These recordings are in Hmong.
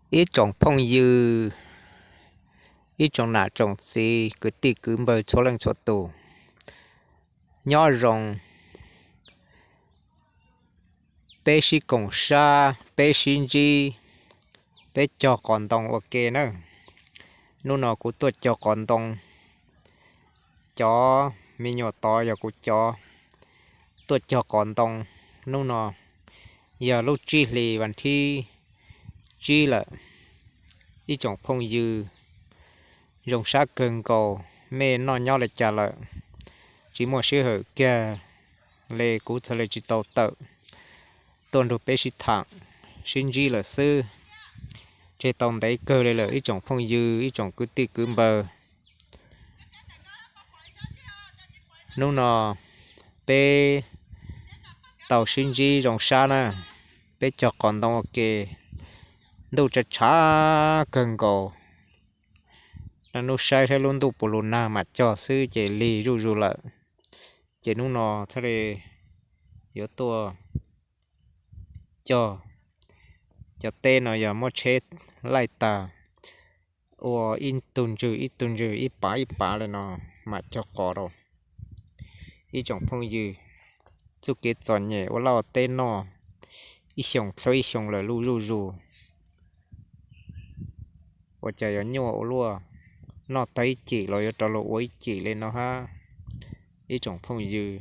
Ib tsoom phooj ywg, ib tsoom nam tsoom txiv, kwv tij kwv npawg txhua leej txhua tus, nyob zoo. Peb sib koom sab, peb sib ntsib, peb cog qos ntoo ua ke na. Hnub no kuv tuaj cog qos ntoo, cov me nyuam tod yog kuv cov tuaj cog qos ntoo. Hnub no yog lub tsib hlis vas thib tsib lawm. Ib tsoom phooj ywg, zoo sab kawg nkaus, mej noj nyob li cas lawm? Tsis muaj sij hawm kiag li, kuv txhaj li tsis tau tawm tuaj nrug peb sib tham, sib ntsib lawm xwb. Tseg tau ntev kawg li lawm ib tsoom phooj ywg, ib tsoom kwv tij kwv npawg. Hnub no peb tau sib ntsib zoo sab na, peb cog qos ntoo ua ke. Ntuj tshav tshav kawg nkaus, hnub saib saib lub ntuj puas lug nag mam cog xwb ces lig zuj zus lawm. Ces hnub no txhaj li yuav tuaj cog. Cov teb no yog muab tsheb laij tag, ua ib tug ntswg ib tug ntswg, ib pav ib pav li no mam cog qos rau. Ib tsoom phooj ywg, txuj kev txom nyem ua laj ua teb noj ib xyoos dlhau ib xyoos lawm lug zuj zus, ua cas yuav nyuaj ua luaj, noj tag ib cim los yuav rov lug ua ib cim li no hab. Ib tsoom phooj ywg,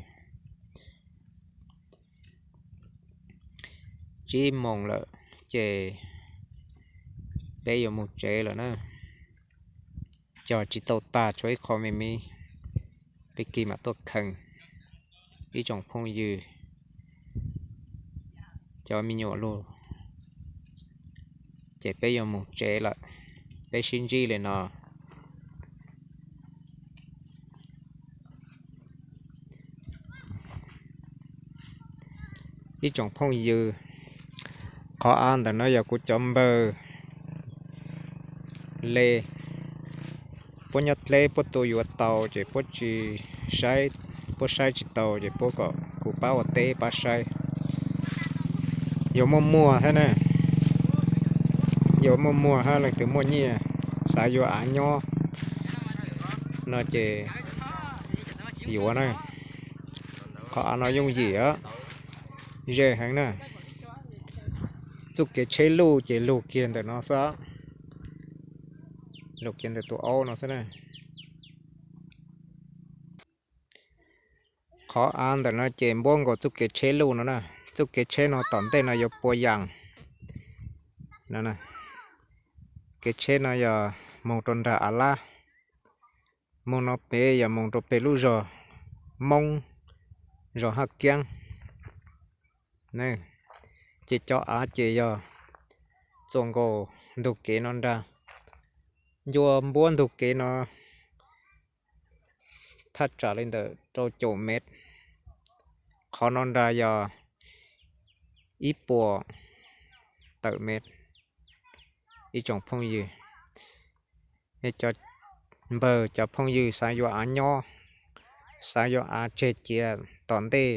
tsib moos lawm ces peb yuav mus tsev lawm na. Cog tsis tau tag, tshuav ib qho me me, peb kis mam tuaj kheev. Ib tsoom phooj ywg, cov me nyuam lug, ces peb yuav mus tsev lawm, peb sib ntsib li no. Ib tsoom phooj ywg, qhov av ntawm no yog kuv cov npawg le, puab nyob dleb puab tua yuav tau ces puab tsis saib, puab saib tsis tau ces puab kom kuv pab ua teb pab saib. Yuav muaj muag hab na, yuav muaj muag hab, leej twg muaj nyiaj xav yuav av nyob no ces yuav na. Qhov av no yooj yim, ze heev na. Txuj kev tsheb luj ces lug kiag ntawm no xwb, lug kiag ntawm tus aub no xwb na. Qhov av ntawm no ces npuab nkaus txuj kev tsheb luj no na. Txuj kev tsheb no tom ntej no yuav pua yas. Kev tsheb no yog moog rau nraag Av Lab, moog no pem yog moog rau pem lub zog Moob, zog Haj Kiab. Ces cov av ces yog txuas nkaus ntug kev no nraag, ncua npuab ntug kev no thaj tsam li ntawm rau caum mev. Qhov no nraag yog ib puas tawm mev. Ib tsoom phooj ywg, cov npawg cov phooj ywg xav yuav av nyob, xav yuav av tseg cia tom ntej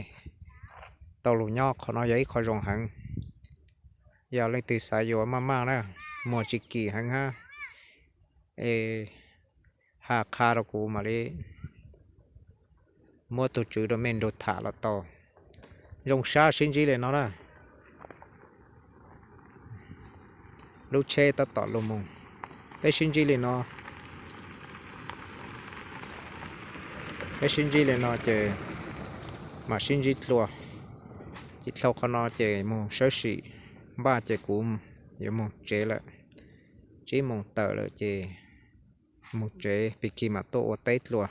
tau lug nyob, qhov no yog ib qho zoo heev. Yog leej twg xav yuav maj maj na, muag tsis kim heev hab, es has qha rau kuv mam li muab tug tswv rau mej nrug tham los tau. Zoo sab, sib ntsib li no na. Lub tsheb tab tom lug moog, peb sib ntsib li no. Peb sib ntsib li no ces mam sib ntsib dlua. Ces dhau qhov no ces moog sawb sim npaj ces kuv yuav moog tsev lawm. Tsib moos tawm lawm ces moog tsev, pig kig mam tuaj ua teb dlua.